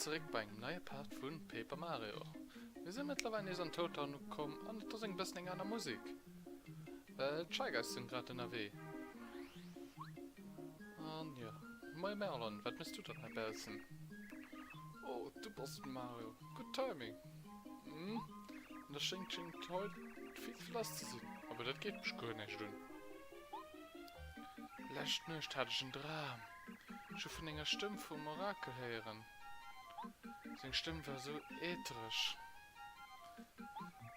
zeréck bei engem neie Part vun Paper Mario. Mir sinn mëttlerweil nees an Toad Town ukomm an et ass eng bëssen eng aner Musek, well d'Shy Guys sinn grad ënnerwee. An jo, moie Merlon, wat mëss du dann hei baussen? Oh, du bass et Mario, gutt Timing. Hm, an der schéngt schéngt haut vill lass ze sinn, awer dat geet mech guer näischt un. Lescht Nuecht hat ech en Dram. Ech hu vun enger Stëmm vum Orakel héieren. Seng Stëmm war esou äthereg.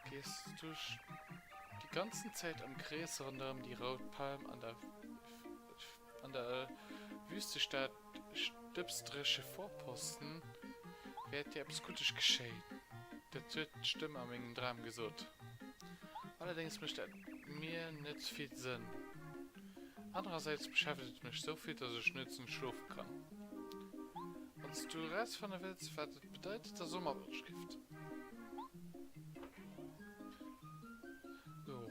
Gees du déi ganzen Zäit am Krees ronderëm déi rout Palm an der an der Wüstestad Stëbsdréche Vorposten, wäert dir eppes Guddes geschéien. Dat huet d'Stëmm a mengem Dram gesot. Allerdéngs mécht dat mir net vill Sënn. Anerersäits beschäftegt et mech sou vill, dass ech nuets net schlofe kann. Wann s du erausfanne wëlls, wat et bedeit, da so mer Bescheed. So.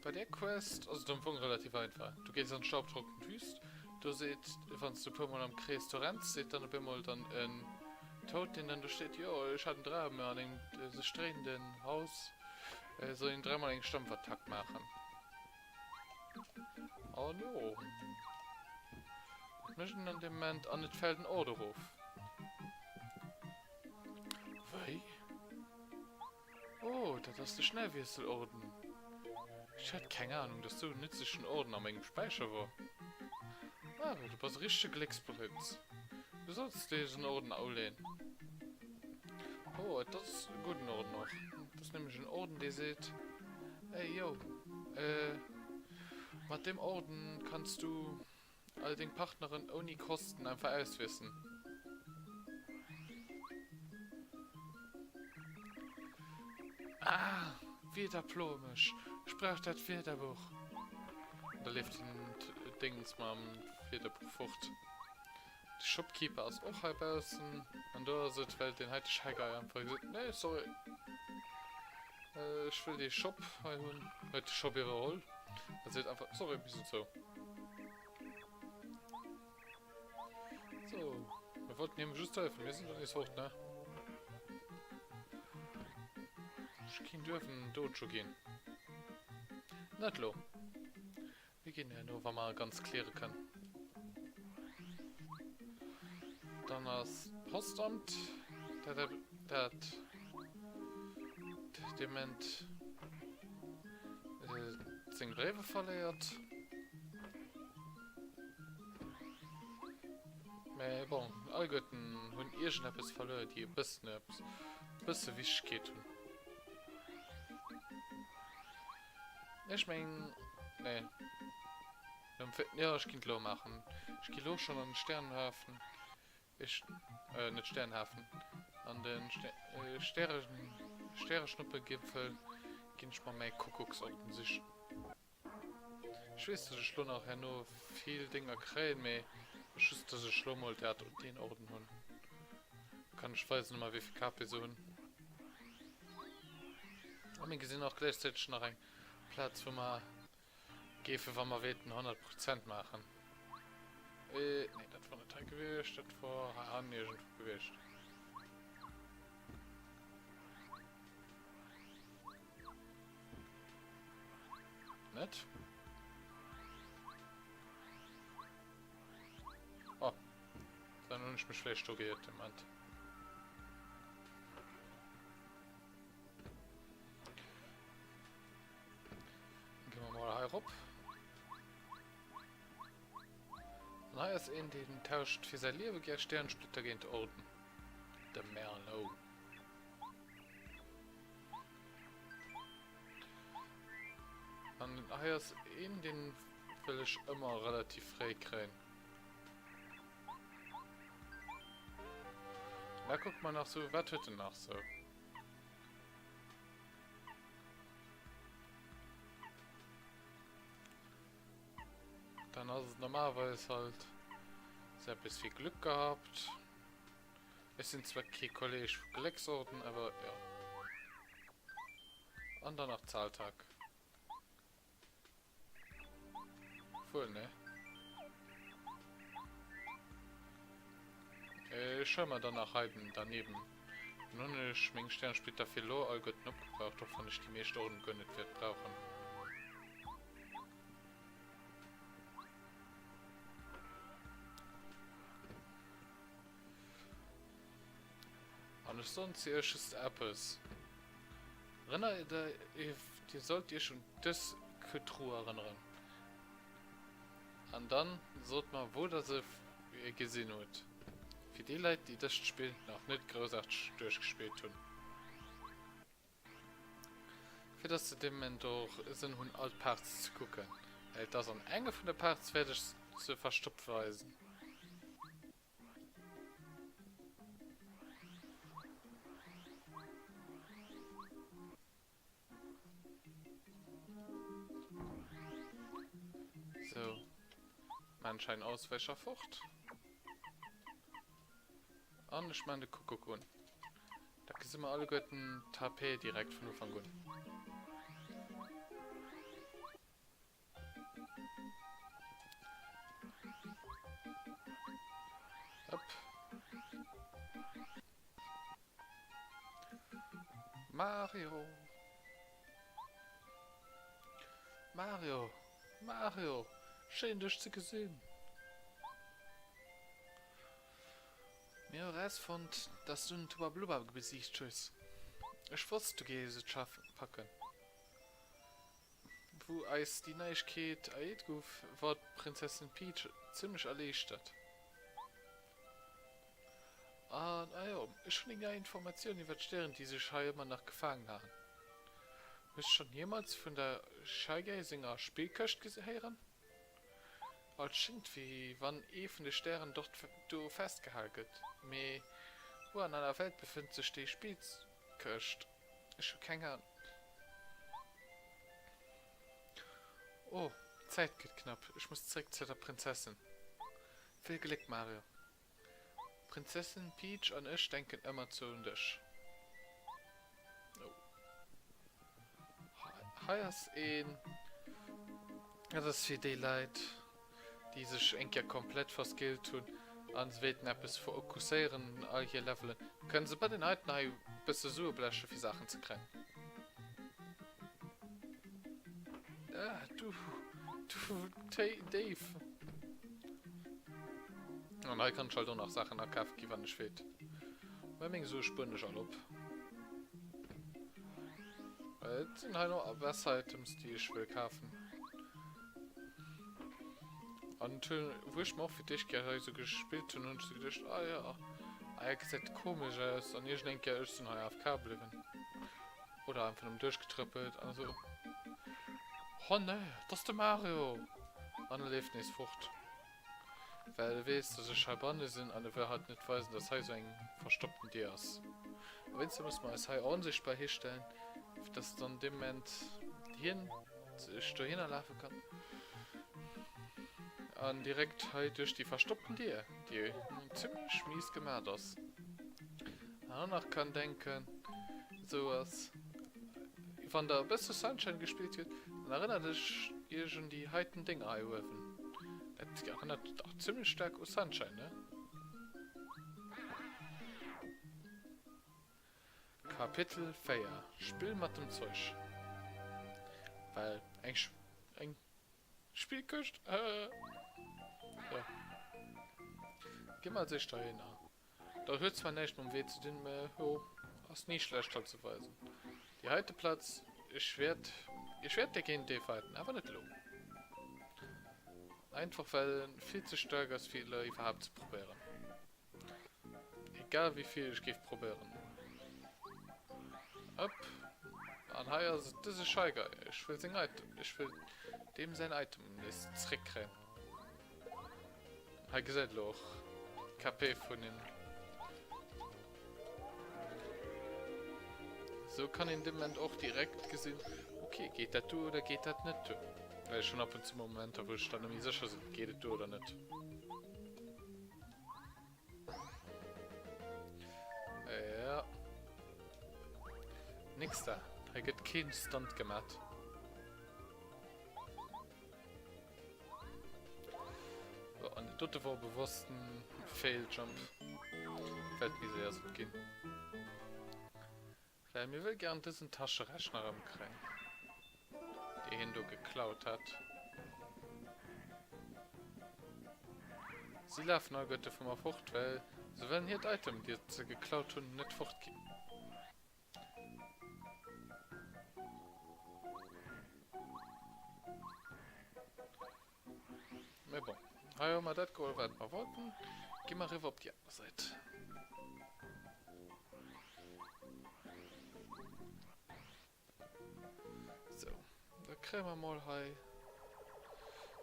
Bei där Quest ass et am Fong relativ einfach. Du gees an d'staubtrockent Wüst, do seet, wann s du e puer mol am Krees do renns, seet dann op eemol dann en Toad, deen dann do steet, Jo, ech hat en Dram, an engem sech dréienden Haus soll een dräimol eng Stampfattack maachen. An jo, dat mécht en an deem Moment an et fält en Ord erof. Wéi? Oh, dat ass de Schnellwiesselorden. Ech hat keng Ahnung, dass sou en nützlechen Orden a mengem Späicher wor. Mario, du bass e richtege Glécksprënz. Du solls desen Orden auleen. Oh, et ass e gudden Orden och. Et ass nämlech en Orden, dee seet, Ey, yo, äh, mat deem Orden kanns du all deng Partneren ouni Kosten einfach auswissen. Ah, Wieder ploe mech. Ech brauch dat Wierderbuch. An da leeft den Dingens mam Wierderbuch fort. De Shopkeeper ass och hei baussen. An do ass et, well deen heite Shy Guy einfach gesot huet, Nee, sorry, ech wëll dee Shop hei hunn. Huet de Shop iwwerholl a seet einfach, Sorry, mir sinn zou. So, mir wollten him just helfen. Mir sinn dann nees fort, ne? Ech kéint duerfen Dojo ginn. Net lo. Mir ginn herno, wa mer ganz cleare kënnen. Dann ass d'Postamt dat dat dement seng Bréiwe verléiert. Mä bon, alleguerten hunn iergendeppes verluer, déi e bëssen eppes, e bësse Wichtegkeet hunn. Ech meng, nee. Jo, ech ginn et elo maachen. Ech gi lo schonn an den Sternenhafen. Ech, äh, net Sternenhafen. An den Stäre, Stäreschnuppegipfel ginn ech mer mäi Kuckucksorden sichen. Ech weess, dass ech lo nach herno vill Dénger kréien, mee just, dass ech lo mol dat, deen Orden hunn. Kann ech weisen emmer wéivill KP se hunn. A mir gesinn och gläichzäiteg nach eng Plaz wou mer géife wa mer wéilten 100 Prozent maachen. Äh, nee, dat war net hei gewiescht, dat war hei hannen iergendwou gewiescht. Net? Oh. Dann hunn ech mech vläicht do geiert de Moment. Dann gehen wir mal hei rop. An hei ass een, deen tauscht fir säi Liewe gär Sternsplitter géint Orden. De Merlot. An hei ass een, deen wëll ech ëmmer relativ fréi kréien. Da kuckt man nach so, wat huet en nach so? Dann ass et normalerweis halt so eppes wéi Glück gehabt. Ech sinn zwar kee Kolleg vu Glécksorden, awer jo. An dann nach Zahltag. Wuel, ne? Ech huele mer dann nach hei den daneben. Dann hunn ech meng Sternsplitter fir elo alleguerten opgebraucht, och wann ech déi meescht och guer net wäert brauchen. An ech soen zu iech just eppes, Erënnert Dir sollt iech un dës Truh erënneren. An dann sot mer wou der se gesinn hutt. Fir déi Leit déi dëst Spill nach net groussaarteg duerchgespillt hunn. Fir dass se dee Moment och Sënn hunn all d'Parts ze kucken. Well et ass an enge vun de Parts wäert ech se verstoppt weisen. So. Mein schein Auswäscher fort. An ech man de Kuckuck un. Da gesi mer alleguerten d'HP direkt vun Ufank un. Hopp. Mario! Mario! Mario! Schéin dech ze gesinn! Mir hu erausfonnt, dass du den Tubba Blubba besiegt hues. Ech wosst, du géifs et schaffen, packen. Wou eis déi Neiegkeet erheet gouf, wor d'Prinzessin Peach zimlech erliichtert. An, ah jo, ech hunn eng nei Informatioun iwwer d'Stären, déi sech hei ëmmer nach gefaangen halen. Hues du schonn jeemals vun der Shy Guy senger Spillkëscht héieren? Et schéngt wéi wann ee vun de Stären dort do festgehal gëtt. Mee wou an aller Welt befënnt sech déi Spillkëscht? Ech hu keng Ahnung. Oh, d'Zäit gëtt knapp. Ech muss zréck zu der Prinzessin. Vill Gléck, Mario. D'Prinzessin Peach an ech denken ëmmer zou un dech. Oh. Hei ass een. Dat ass fir déi Leit, déi sech eng Kéier komplett verskillt hunn an se wéilten eppes fokusséieren an all hir Levelen. Kënnen se bei den heiten hei bësse Sue bleche fir Saachen ze kréien. Ah, du, du Déif. An hei kann ech halt och nach Saachen akafe gi wann ech wéilt. Mä meng Sue spueren ech all op. Well et sinn hei nach besser Items déi ech wëll kafen. An wou ech mer och fir d'éischt Kéier hei sou gespillt hunn, hunn ech sou geduecht, ah jo, ah ja, gesäit komesch aus. An iergend eng Kéier, ech sinn hei AFK bliwwen. Oder einfach nëmmen duerchgetrëppelt an esou, Oh nee, et ass de Mario! An e leeft nees fort. Well e weess, dass ech heibanne sinn an e wëll halt net weisen, dass hei sou eng verstoppten Dier ass. A wéinster musse mer eis hei onsichtbar histellen, fir dass dann dee Moment hien sech dohinner lafe kann an direkt hei duerch déi verstoppten Dier, déi zimmlech mies gemat ass, an och nach kann denken, sou ass, wann der e bësse Sunshine gespillt hutt, dann erënnert ech iech un déi heiten Dénger hei uewen. Dat erënnert dach zimmlech staark u Sunshine, ne? Kapitel 4, Spill mat dem Zeug. Well eng eng Spillkëscht, äh, jo. Gi mer als éischt heihinner. Dat huet zwar näischt mam Wee ze dinn, mä jo, ass ni schlecht halt ze weisen. Déi heite Plaz, ech wäert, ech wäert dergéint dee fighten, awer net elo. Einfach well en vill ze staark ass fir elo iwwerhaapt ze probéieren. Egal wéi vill ech géif probéieren. Upp. An hei ass et dëse Shy Guy. Ech wëll seng Item, ech wëll deem säin Item nees zréckkréien. Hei gesäit elo och d'KP vun him. Sou kann een de Moment och direkt gesinn, ok, geet dat duer oder geet dat net duer? Well ech hunn ab und zu Momenter, wou ech dann net méi sécher sinn, geet et duer oder net. Ja. Nix da. Hei gëtt keen Stunt gemat. So, an dote war bewussten Fail Jump. Well et méi séier sollt ginn. Well mir wëll gären dësen Taschenrechner erëmkréien, dee hien do geklaut hat. Si lafen alleguerte vu mer fort, well se wëllen hiert Item, déi se geklaut hunn, net fortginn. Mee bon, hei hu mer dat geholl, wat mer wollten. Gi mer eriwwer op déi aner Säit. Sou, da kréie mer mol hei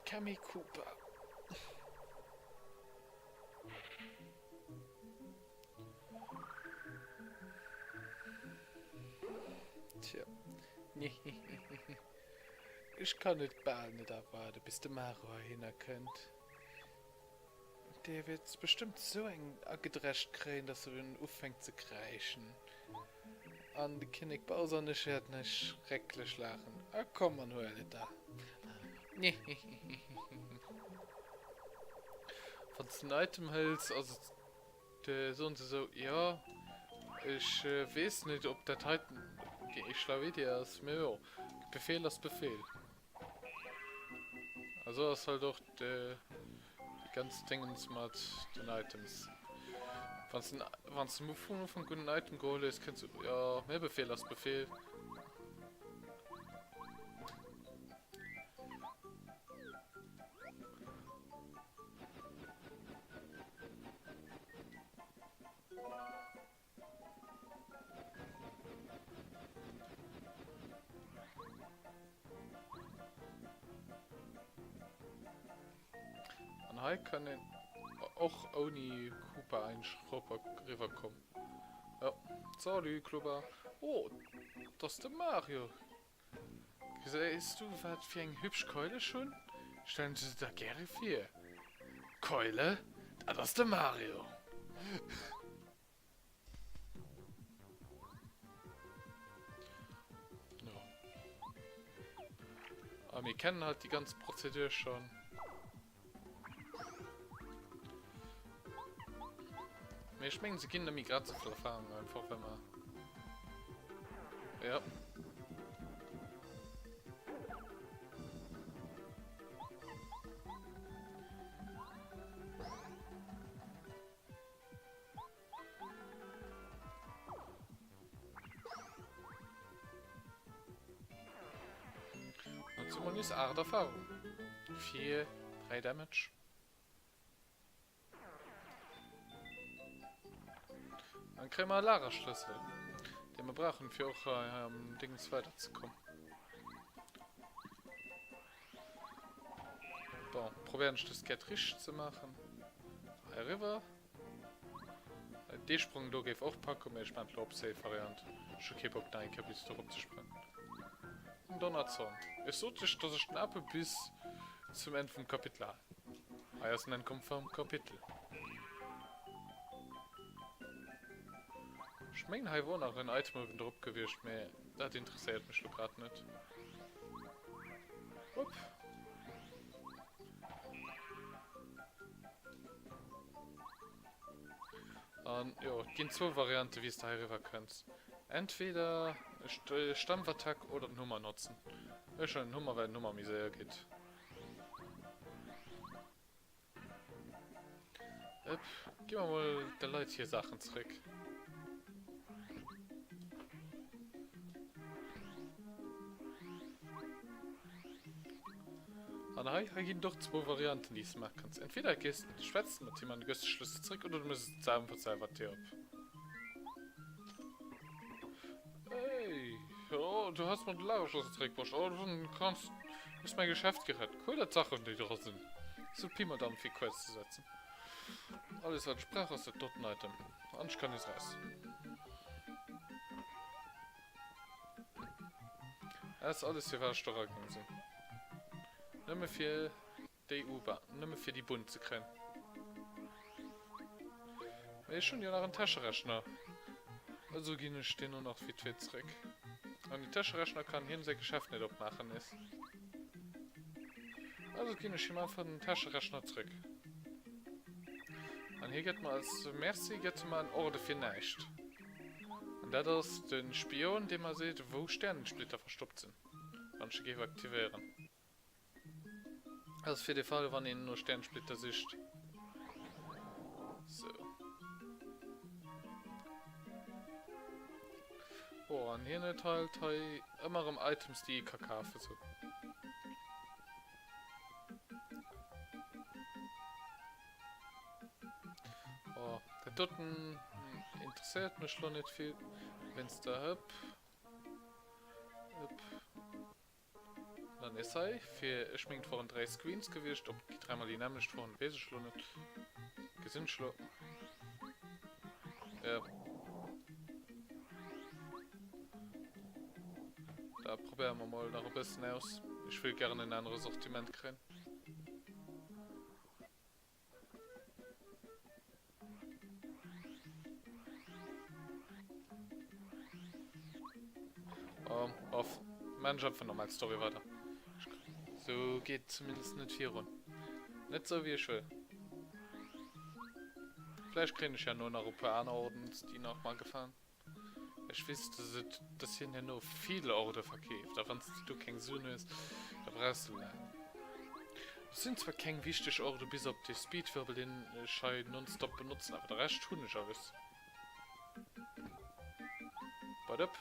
d'Kammy Koopa. Tja. Ech kann et bal net erwaarde bis de Mario heihinner kënnt. Dee wäert bestëmmt sou eng agedrescht kréien, dass en ufänkt ze kräischen. An de Kinnek Bowser an ech wäerten eis schrecklech laachen. A komm an huel et der. Wann s de en Item hëls, ass et, soen se sou, jo, ech weess net ob dat heiten déi schlau Idee ass, mee jo, Befehl ass Befehl. A sou ass halt och déi ganz Dingens mat den Items. Wann s de wann s de vun Ufank un en Item geholl hues, kënns du, jo, mee Befehl ass Befehl. An hei kann een och ouni Koopa eigentlech eriwwer kommen. Jo, salut Klubba. Oh, dat ass de Mario. Gesäis du wat fir eng hübsch Keul ech hunn? Stellen se der gäre vir. Keule, dat ass de Mario. Jo. A mir kennen halt déi ganz Prozedur schonn. Mee ech mengen se ginn net méi grad souvill Erfahrung einfach well mer ja. An zu nees 8 Erfahrung. 4, 3 Damage. Dann kréie mer e Lagerschlëssel, dee mer brauchen, fir och hei am Dings weiderzekommen. Bon, probéieren ech dës Kéier richteg ze maachen. Hei eriwwer. Dee Sprong do géif och packen, mee ech maan elo op safe Variant. Ech hu kee Bock nach eng Kéier bis do rop ze sprangen. Den Donnerzorn. Ech sot iech dass ech den Ape bis zum Enn vum Kapitel halen. Hei ass den Enn komm vum Kapitel. Ech mengen hei wor nach en Item uewen drop gewiescht, mee dat interesséiert mech lo grad net. Upp. An jo, et ginn zwou Variante wéi s de hei eriwwer kënns. Entweder Stampfattack oder den Hummer notzen. Ech huelen den Hummer, well den Hummer méi séier geet. Ëpp, gi mer mol de Leit hir Saachen zréck. An hei, hei ginn et och zwou Varianten, déi s de maache kanns. Entweder gees, schwätz de mat him an du gëss de Schlëssel zréck, oder du méchs et einfach selwer d'Dier op. Hey, oh, du has mer de Lagerschlëssel zréckbruecht. Oh, du kanns, du hues mäi Geschäft gerett. Cool, dat Saachen, déi dra sinn. Sou Pi mal Daumen fir Quest ze setzen. Alles wat ech brauch ass dat doten Item. An ech kann nees raus. Dat ass alles fir wat ech do ragaang sinn. Nëmme fir déi U-Bahn, nëmme fir déi Bunn ze kréien. Mee ech hunn jo nach en Täscherechner. Also ginn ech deen och nach vite fait zréck. An den Täscherechner kann hien säi Geschäft net opmaachen nees. Also ginn ech him einfach den Täscherechner zréck. An hie. hie gëtt mer als Merci gëtt e mer en Orde fir näischt. An dat ass de Spion, dee mer seet, wou Sternensplitter verstoppt sinn, wann ech e géif aktivéieren. Dat ass fir de Fall, wann een no Sternsplitter sicht. Sou. Oh, an hien huet halt hei ëmmer erëm Items, déi ee ka kafen, sou. Oh, dat doten interesséiert mech lo net vill. Wéinst der Hëpp. Hëpp. Dann nees hei fir, ech mengen et woren 3 Screens gewiescht, ob déi dräimal déi nämmlecht woren weess ech lo net, gesinn ech lo. Jo. Da probéiere mer mol nach e bëssen aus. Ech wëll gären en anere Sortiment kréien. Um, off. Mensch einfach normal Story weiter. So geht zumindest net virun. Net so wie ech wëll. Vielleicht kriegen ich ja nur nach e puer aner Ordens, déi nach mal gefallen. Ech weess, dass et, dass hien herno vill Orde verkeeft, a wann s de do keng Suen hues, da brauchs de laang. Et sinn zwar keng wichteg Orde bis op de Speedwirbel, deen ech hei nonstop benotzen, awer de Rescht hunn ech alles. What up?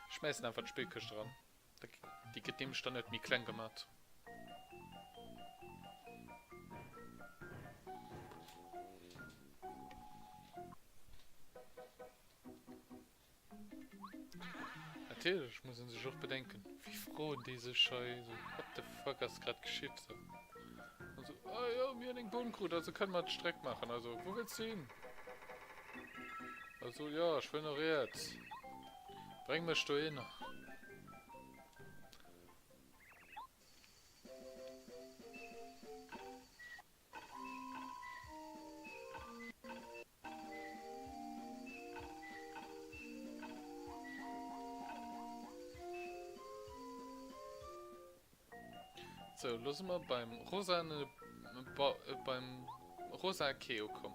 Ech schmäissen einfach d'Spillkëscht eran. Déi gëtt nämlech dann net méi kleng gemat. Natierlech muss een sech och bedenken, wéi froen déi sech hei esou, what the fuck ass grad geschitt sou. An sou, ah jo, mir hunn eng Bunn krut, also kënne mer d'Streck maachen, also wou wëlls du hin? Also jo, ech wëll no riets. Bréng mech dohinner. Sou, lo si mer beim rosane, beim rosa Kee ukomm.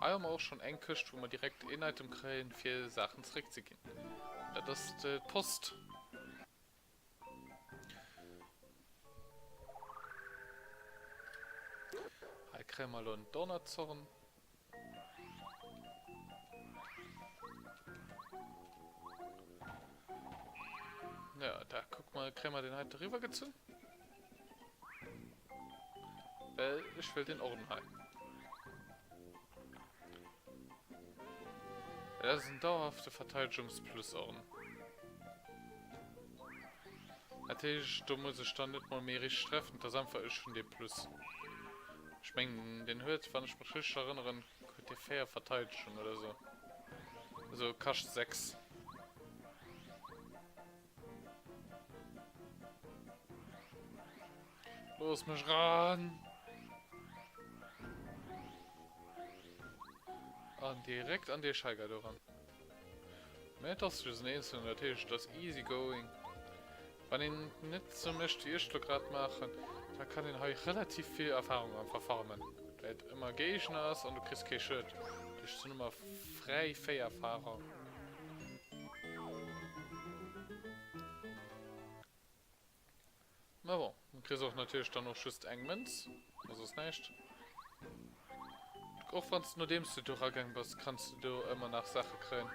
Hei hu mer och schonn eng Këscht, wou mer direkt een Item kréien, fir Saachen zeréckzeginn. Dat ass d'Post. Hei kréie mer elo en Donnerzorn. Ja, da guck mal, kréie mer den heite riwwer gezunn. Well ech wëll den Orden hei. Dat ass en dauerhafte Verteidigungsplus-Orden. Dat heescht, do muss ech dann net mol méi richteg treffen, et ass einfach, ech hunn dee Plus. Ech mengen, deen huet, wann ech mech richteg erënneren, huet dee 4 Verteidigung oder sou. Also kascht 6. Looss mech ran! An direkt an dee Scheiger do ran. Mä et ass just en eenzelnen, dat heescht et ass easy going. Wann een et net sou mécht wéi ech lo grad maachen, da kann een hei relativ vill Erfahrung einfach farmen, well et ëmmer Géigner ass an du kriss kee Schued. Dat heescht et sinn ëmmer fräi 4 Erfahrung. Mä bon, du kriss och natierlech dann och just eng Mënz, a soss näischt. Och wann s de nodeems du do eragaang bass, kanns du do ëmmer nach Saache kréien.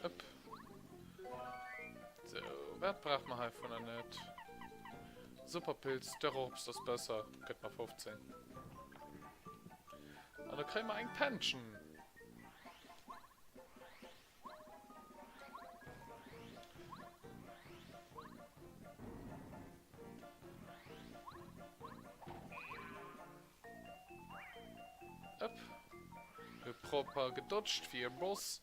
Upp. Sou, wat brauche mer heivunner net? Superpilz, Dörrobst ass besser, gëtt mer 15. An da kréie mer eng Pension. Upp. Proper gedodged wéi e Boss.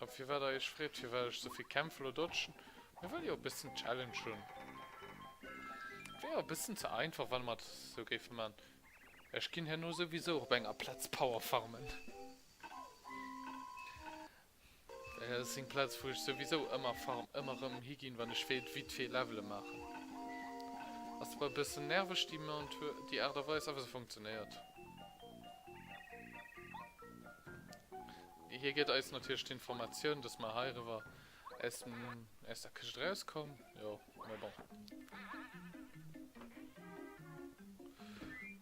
A firwat der iech freet, firwat ech souvill Kämpf elo dodgen? Mir wëlle jo e bëssen Challenge hunn. Wär jo e bëssen ze einfach, wann mer et sou géife man. Ech ginn herno souwisou op enger Platz Power farmen. Dat ass eng Platz wou ech souwisou ëmmer farm, ëmmer rëm higinn wann ech wéilt vite fait Levele maachen. Ass zwar e bëssen nerveg déi Montur, déi Aart a Weis, awer se funktionéiert. Hie gëtt eis natierlech d'Informatioun, dass mer heiriwwer aus dem, aus der Këscht erauskomm. Jo, mä bon.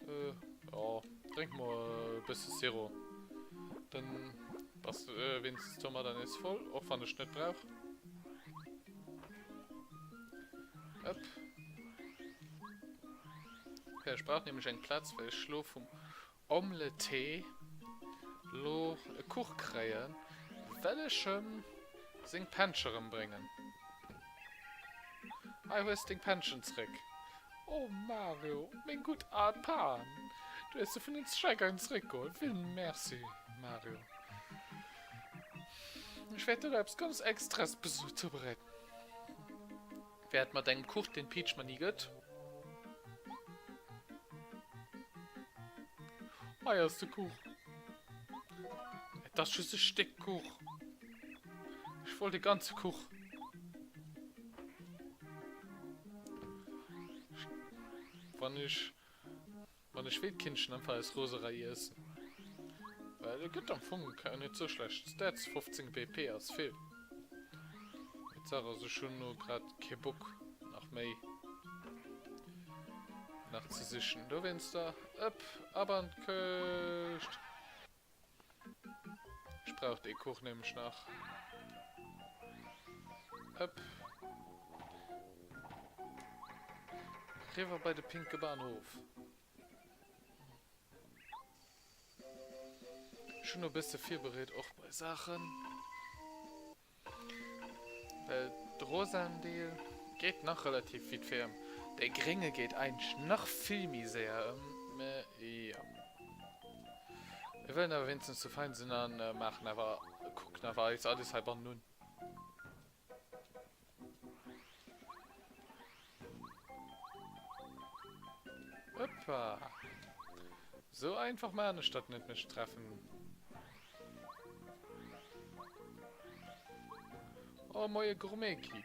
Äh, jo, drénk mol e bësse Sirop. Dann bass de wéinstens domadder nees voll, och wann ech net brauch. Upp. Okay, ech brauch nämlech eng Plaz, well ech lo vum Omelette lo e Kuch kréien, well ech em seng Pensch erëmbréngen. Hei hues deng Penschen zréck. Oh Mario, meng gutt al Pan, du hues se vun den Shy-Guyen zréckgeholl. Vill Merci, Mario. Ech wäert der eppes ganz Extraes zoubereeden. Wäert mat engem Kuch, deen d'Peach mer ni gëtt. Hei ass de Kuch. Et ass just e Stéck Kuch. Ech wollt e ganze Kuch. Wann ech Wann ech wéilt kinnt ech en einfach aus Roserei iessen. Well e gëtt am Fong net sou schlecht Stats, 15 BP ass vill. Mee d'Saach ass ech hunn elo grad kee Bock nach méi nach ze sichen. Dowéinster ëpp ab an d'Këscht! Ech brauch dee Kuch nämlech nach. Ëpp. Riwwer bei de pinke Bahnhof. Ech hunn e bësse virbereet och bei Saachen. Well de rosaen Deel geet nach relativ vite fait ëm. De grénge geet eigentlech nach vill méi séier ëm, mä jo. Mir wëllen awer wéinstens sou fein sinn a maachen awer, kucken awer eis alles heibannen un. Hoppa! Sou einfach maan ech dat net, mech treffen. Oh, moie Gourmetki.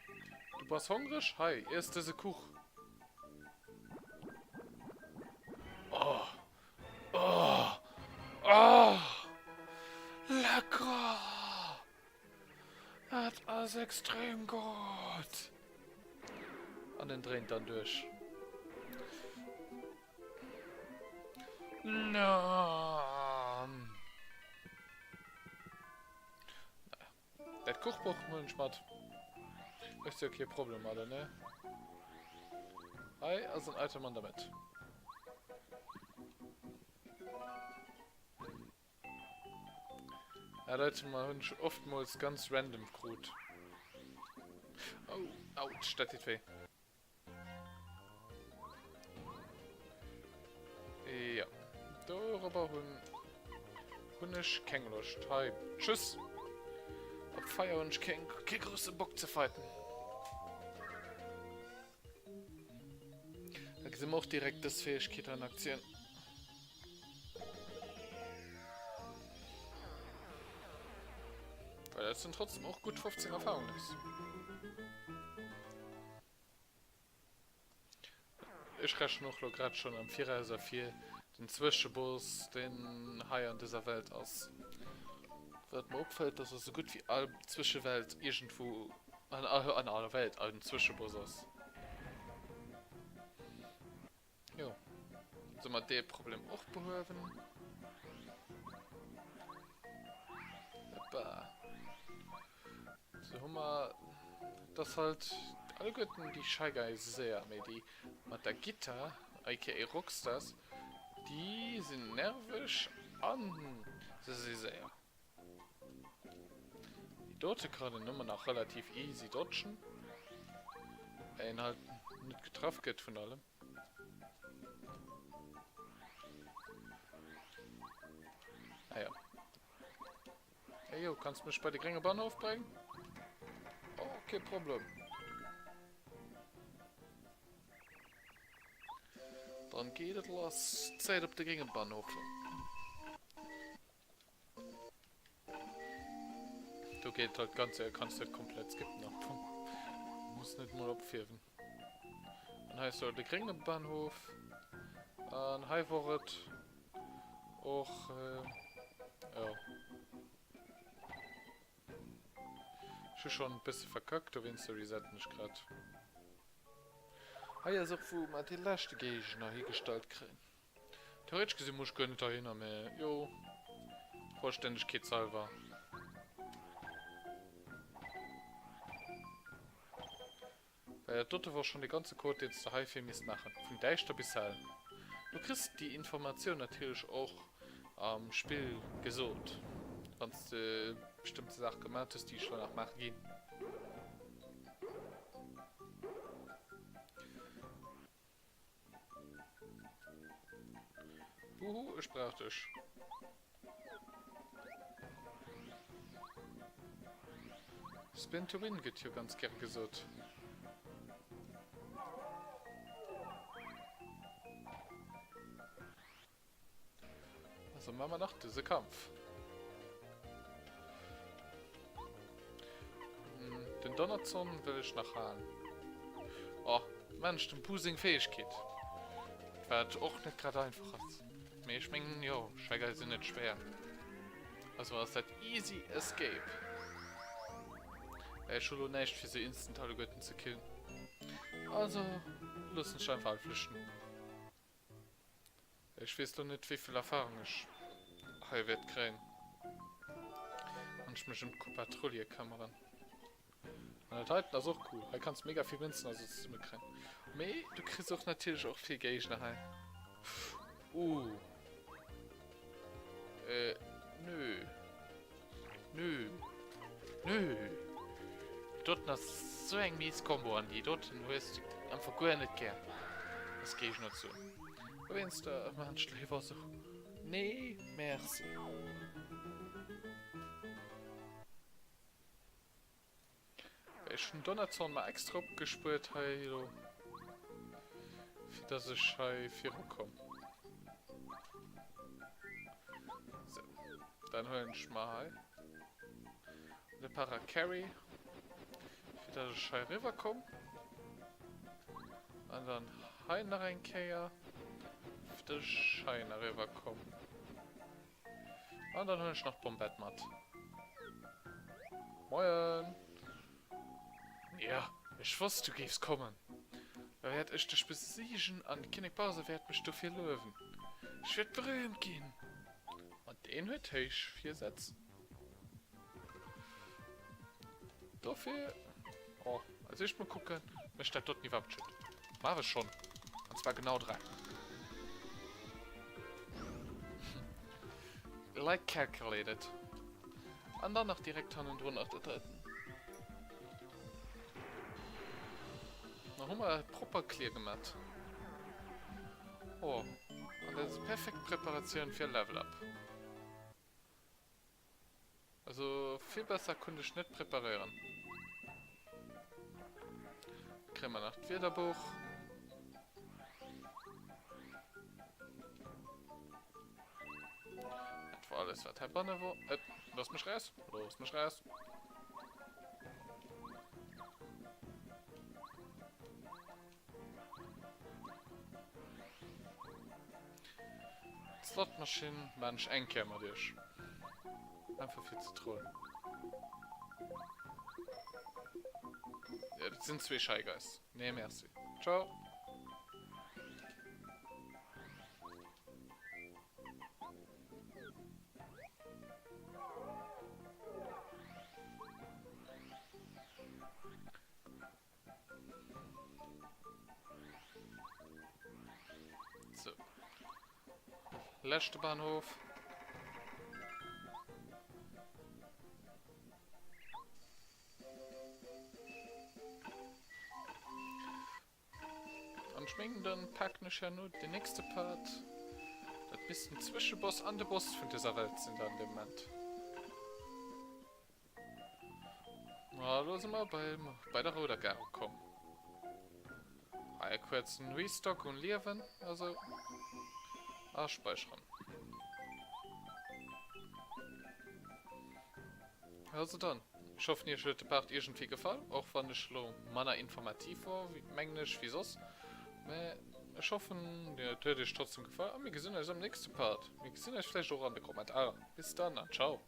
Du bass hongreg? Hei, iess dëse Kuch. Oh, oh, oh! Lecker! Dat ass extrem gutt! An en dréint dann duerch. Naja. Dat Kochbuch huelen ech mat. Ech jo kee Problem mat, ne? Hei ass en Item an der Mëtt. Ja, dat Item hunn ech oftmals ganz random krut. Oh, ouch, dat deet wéi. Ja, dorobber hunn hunn ech keng Loscht. Hei, tschüss! Op Feier hunn ech keng kee grousse Bock ze fighten. Da gesi mer och direkt dës Fäegkeet an Aktioun. Well dat sinn trotzdem och gutt 15 Erfahrungs. Ech rechnen och lo grad schon am Viraus a fir den Zwëscheboss, deen hei an dëser Welt ass. Wat mer opfällt, dass a sou gutt wéi all Zwëschewelt iergendwou, an aller Welt en Zwëscheboss ass. Jo, sou mer dee Problem och behuewen. Hoppa. Sou hu mer dass halt alleguerten déi Shy Guys séier, mee déi mat der Gittar, aka Rockstars, déi sinn nerveg an se si séier. Déi dote kann een ëmmer nach relativ easy dodgen, well een halt net getraff gëtt vun allem. Ah ja. Hey yo, kanns mech bei de grénge Bahnhof bréngen? Oh, kee Problem. Dann geet et lass. Zäit op de grénge Bahnhof. Do geet halt ganz séier, kanns de komplett skippen am Fong. Muss net mol opfierwen. An hei ass jo de grénge Bahnhof. An hei wor et och, jo. Ech hu schonn e bësse verkackt, dowéinster resetten ech grad. Hei ass och wou mer dee leschte Géigner higestallt kréien. Theoretesch gesi muss ech guer net heihinner, mä jo, Vollständegkeetshalwer. Well dat dote wor schonn dee ganze Code deen s de heifir misst maachen, vun däischter bis hell. Du kriss déi Informatioun natierlech och am Spill gesot, wann s de bestëmmte Saache gemat hues, déi ech elo nach maache ginn. Huhu, ech brauch dech. Spin to win gëtt jo ganz gäre gesot. Also machen wir noch diese Kampf. Hm, den Donnerzorn will ich nach haben. Oh, Mensch, dem Boo seng Fähigkeet. Wat och net grad einfach ass. Mee ech mengen, jo, Shy Guys sinn net schwéier. Also ass dat easy escape. Ech hu lo näischt fir se instant alleguerten ze killen. Also loossen ech einfach all flüchten. Ech weess lo net wéivill Erfahrung ech hei wäert kréien, wann ech mech ëm d'Koopa-Trullie këmmeren. An dat heiten ass och cool, hei kanns mega vill Mënzen a sou zesumme kréien. Mee du kriss och natierlech och vill Géigner hei. Uh. Äh, nö. Nö. Nö. Déi doten ass sou eng mies Kombo an déi doten hues du einfach guer net gär als Géigner ze hunn. Dowéinster maan ech léiwer sou. Nee merci. Ech hunn Donnerzorn mer extra opgespuert hei elo, fir dass ech hei virukomm. Sou, dann huelen ech mer hei de Paracarry, fir dass ech hei riwwer komm. An dann hei nach eng Kéier, fir dass ech hei nach riwwer komm. An dann huelen ech nach d'Bombette mat. Moien! Ja, ech wosst du géifs kommen. Da wäert ech dech besiegen an de Kinnek Bowser wäert mech dofir luewen. Ech wäert berühmt ginn! An deen huet héich Virsätz. Dofir... Oh, als éischt mol kucken, mécht dat doten iwwerhaapt Schued. Ma awer schonn. An zwar genau 3. Like calculated. An dann nach direkt hannendrun nach dat heiten. Da hu mer propper clear gemat. Oh, an dat ass perfekt Preparatioun fir Level Up. Also vill besser konnt ech net preparéieren. Kréie mer nach d'Wiederbuch. Dat war alles wat heibanne wor. Äh, looss mech raus, looss mech raus. D'Slotmaschinn maan ech eng Kéier mat iech. Einfach fir ze trollen. Ja, dat sinn zwee Shy Guys. Nee, merci. Ciao. So. Leschte Bahnhof. An ech mengen dann packen ech herno den nächste Part. Dat misst den Zwëscheboss an de Boss vun dëser Welt sinn dann de Moment. Ah, lo si mer beim, bei der rouder Gare ukomm. Hei kuerzen Restock un Liewen, also. A speicheren. Also dann, ech hoffen iech huet de Part iergendwéi gefall, och wann ech lo manner informativ wor, mengen ech, wéi soss. Mä ech hoffen et huet iech trotzdem gefall a mir gesinn eis am nächste Part. Mir gesinn eis vläicht och an de Kommentarer. Bis dann an ciao.